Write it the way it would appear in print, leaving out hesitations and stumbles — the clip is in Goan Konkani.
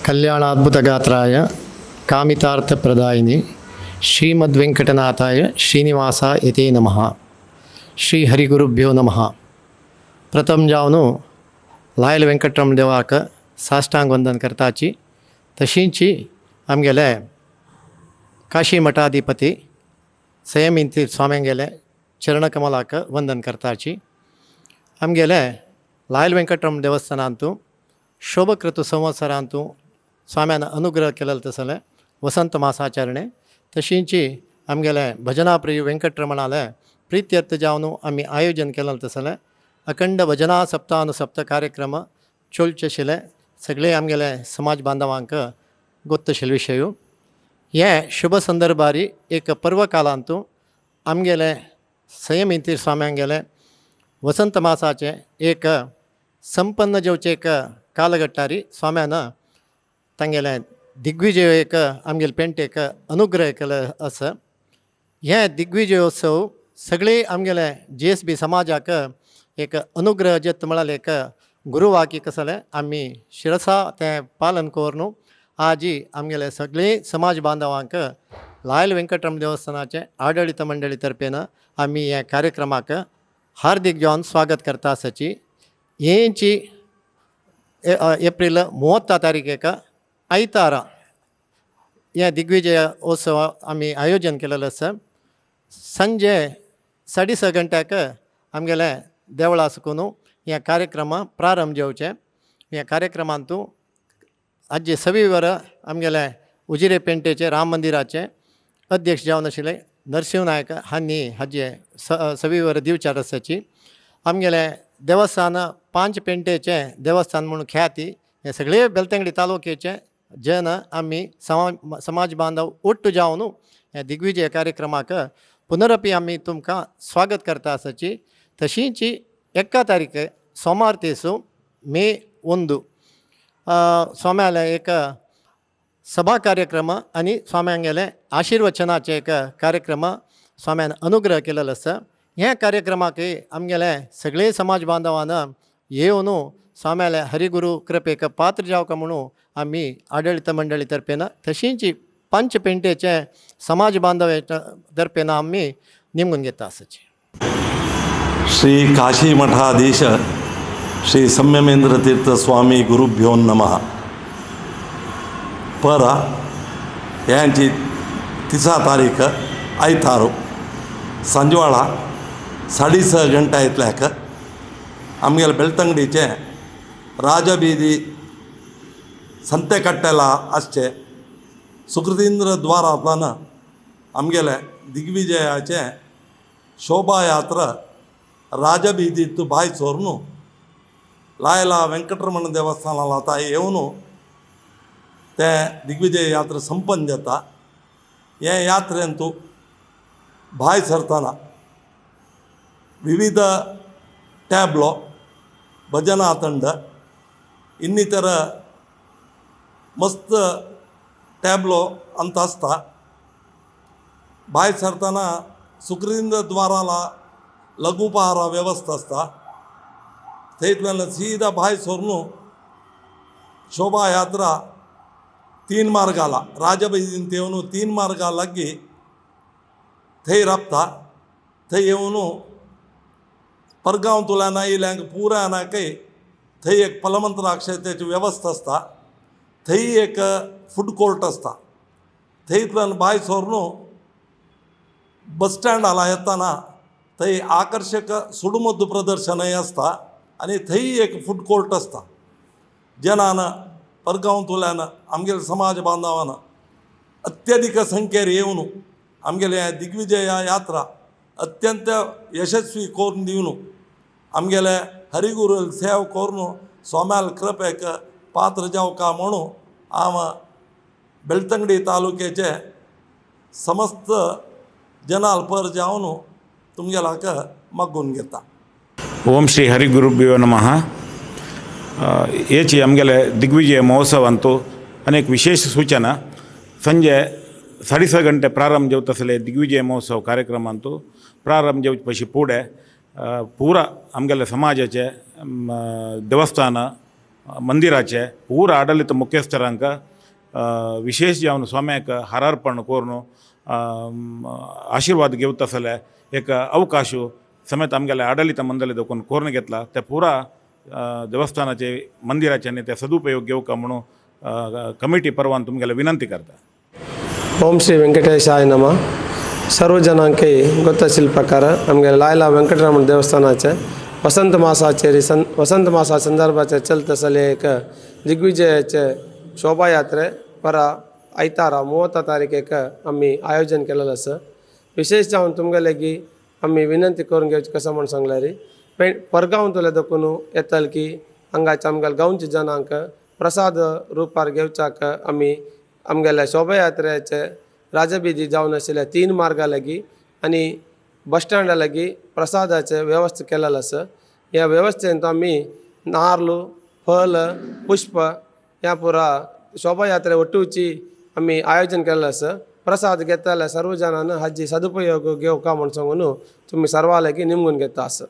ಕಲ್ಯಾಣಾದ್ಭುತಗಾತ್ರಾಯ ಕಾಮಿತಾರ್ಥಪ್ರದಾಯಿನಿ ಶ್ರೀಮದ್ವೆಂಕಟನಾಥಾಯ ಶ್ರೀನಿವಾಸ ಯತೇ ನಮಃ. ಶ್ರೀ ಹರಿಗುರುಭ್ಯೋ ನಮಃ. ಪ್ರಥम जावन लायल वेंकटरमण देवाक साष्टांग वंदन करताची. तशींची आमगेले काशी मठाधिपती संयमिंती स्वाम्यांगेले चरणकमलाक वंदन करताची. आमगेले लायल वेंकटरमण देवस्थानांतू शोभकृत संवत्सरांतू स्वाम्यान अनुग्रह केलेलो तसले वसंत मासाचರಣೆ. तशींची आमगेले भजनाप्रिय वेंकटरमणाले प्रित्यर्थ जावन आमी आयोजन केलें तसलें अखंड भजना सप्तानुसप्त कार्यक्रम चोलचे आशिल्ले सगळे आमगेले समाज बांधवांक गोत्तशिल्ले विशय. हे शुभ संदर्भारी एक पर्व कालांतू आमगेले संयमिती स्वाम्यांगेले वसंत मासाचें एक संपन्न जेवचें एक कालगट्टारी स्वाम्यान तांगेलें दिग्विजय एक आमगेले पेंटेक अनुग्रह केलो आसा. हे दिग्विजयोत्सव सगळे आमगेले जीएसबी समाजाक एक अनुग्रह जेत म्हळ्यार एक गुरुवाकी कसलें आमी शिरसा तें पालन करून आजी आमगेले सगळे समाज बांधवांक लायल वेंकटरमण देवस्थानाचें आडळीत मंडळी तर्फेन आमी ह्या कार्यक्रमाक हार्दीक जावन स्वागत करता आसाची. हेंची एप्रील 30 तारीखेक आयतारा हे दिग्विजय उत्सव आमी आयोजन केलेलें आसा. संजे 6:30 गंट्याक आमगेले देवळा सुकून हे कार्यक्रम प्रारंभ जावचे. ह्या कार्यक्रमांतू आजी सविवर आमगेले उजिरे पेंटेचे राम मंदिराचे अध्यक्ष जावन आशिल्ले नरसिंह नायक हांणी हाजे सविवर दिवचार आसाची. आमगेले देवस्थान पांच पेंटेचें देवस्थान म्हणून ख्याती हे सगळे बेलतंगडी तालुक्याचे जन आमी समाज बांधव ಒಟ್ಟು जावन ह्या दिग्विजय कार्यक्रमाक पुनरपी आमी तुमकां स्वागत करता आसाची. तशींच 1 तारीख सोमार दिसू मे 1 स्वाम्याले एक सभा कार्यक्रम आनी स्वाम्यांगेले आशिर्वचनाचे एक कार्यक्रम स्वाम्यान अनुग्रह केलेलो आसा. ह्या कार्यक्रमाक आमगेले सगळे समाज बांधवान येवन स्वाम्याले हरिगुरू कृपेक पात्र जावका म्हणून आमी आडळीत मंडळी तर्फेन तशींच पंच पेंटेचे समाज बांधव तर्फेन आमी निमून घेता आसाची. ಶ್ರೀ ಕಾಶಿ ಮಠಾಧೀಶ ಶ್ರೀ ಸಂಯಮೇಂದ್ರ ತೀರ್ಥ ಸ್ವಾಮಿ ಗುರುಭ್ಯೋ ನಮಃ. ಪರ यांची 30 तारीख आयतारो सांजवाळा 6:30 ಗಂಟೆ ಇತ್ಲಾಕ आमगेले ಬೆಳ್ತಂಗಡಿचे ರಾಜಬೀದಿ ಸಂತೆಕಟ್ಟೆಲ आसचे सुकृतींद्र द्वारांतल्यान आमगेले दिग्विजयाचे शोभायात्रा राजबीदींत भायर सरून लायला वेंकटरमण देवस्थानाला तांय येवन तें दिग्विजय यात्रा संपन्न जाता. हे यात्रेंतू भायर सरतना विविध ट्याब्लो, भजना ತಂಡ, ಇನ್ನಿತರ मस्त ट्याब्लो अंत आसता. भायर सरतना सुकृतींद्र द्वाराला लघुपहारा व्यवस्था आसता. थंयतल्यान सीधा भायर सरून शोभायात्रा 3 मार्गाला राजबीदींत येवन 3 मार्गा लागीं थंय राबता. थंय येवन परगांव आयिल्ल्यांक पुराय नाकय थंय एक फलमंत्र अक्षतेची व्यवस्था आसता. थंय एक फूड कोर्ट आसता. थंयतल्यान भायर सरून बस स्टँडाला येतना थंय आकर्शक सुडमद्दू प्रदर्शनय आसता आनी थंय एक फूड कोर्ट आसता. जनान परगांवांतल्यान आमगेले समाज बांधवान अत्यधिक संख्येर येवन आमगेले दिग्विजय यात्रा अत्यंत यशस्वी करून दिवन आमगेले हरिगुरू सेवा करून स्वाम्याल कृपेक पात्र जावका म्हणून हांव बेलतंगडी तालुक्याचे समस्त जनाल पर जावन तुमगेल्याक मागून घेता. ಓಂ ಶ್ರೀ ಹರಿಗುರುಭ್ಯೋ ನಮಃ. ಏಚಿ ಆಮಗೆಲೆ ದಿಗ್ವಿಜಯ ಮಹೋತ್ಸವ ಅಂತೂ ಅನೇಕ ವಿಶೇಷ ಸೂಚನಾ. ಸಂಜೆ 6:30 ಗಂಟೆ ಪ್ರಾರಂಭ ಜವತಸಲೆ ದಿಗ್ವಿಜಯ ಮಹೋತ್ಸವ ಕಾರ್ಯಕ್ರಮ ಅಂತೂ ಪ್ರಾರಂಭ ಜवचे पशी फुडें पुरा आमगेले समाजाचे देवस्थान मंदिराचे ಊರ ಆಡಳಿತ ಮುಖ್ಯಸ್ಥರಾಂಕ ವಿಶೇಷ जावन स्वाम्याक हारार्पण करून आशीर्वाद घेवता आसले एक अवकाश समेत आमगेले आडळीत मंडळी देखून कोरून घेतला ते पुरा देवस्थानाचे मंदिराचे आनी ते सदुपयोग घेवका म्हणून कमिटी परवान तुमगेले विनंती करता. ಓಂ ಶ್ರೀ ವೆಂಕಟೇಶಾಯ ನಮಃ. ಸರ್ವ ಜನಾಂಕೆ ಗೊತ್ತಾಸಿಲ್ ಪ್ರಕಾರ ನಮಗೆ ಲಾಯಲ ವೆಂಕಟರಮಣ ದೇವಸ್ಥಾನಾचे वसंत मासाचेर वसंत मासा संदर्भाचेर चलत आसले एक दिग्विजयाचे शोभायात्रे परा आयतारा 30 तारखेक आमी आयोजन केलेलें आसा. विशेष जावन तुमगेले की आमी विनंती करून घेवची कसो म्हूण सांगल्यार परगांवतले देखून येतले की हांगाचे आमगेले गांवचे जनांक प्रसाद रुपार घेवच्याक आमी आमगेल्या शोभायात्रेचे राजबिदी जावन आशिल्ल्या 3 मार्गा लागीं आनी बस स्टँडा लागीं प्रसादाचे वेवस्था केलेलो आसा. ह्या वेवस्थेंत आमी नार्ल, फल, पुष्प ह्या पुरा शोभायात्रे ಒಟ್ಟುची आमी आयोजन केलेलें आसा. प्रसाद घेतल्या सर्व जणांना हाजी सदुपयोग घेवका म्हूण सांगून तुमी सर्वा लागीं निमगून घेता आसा.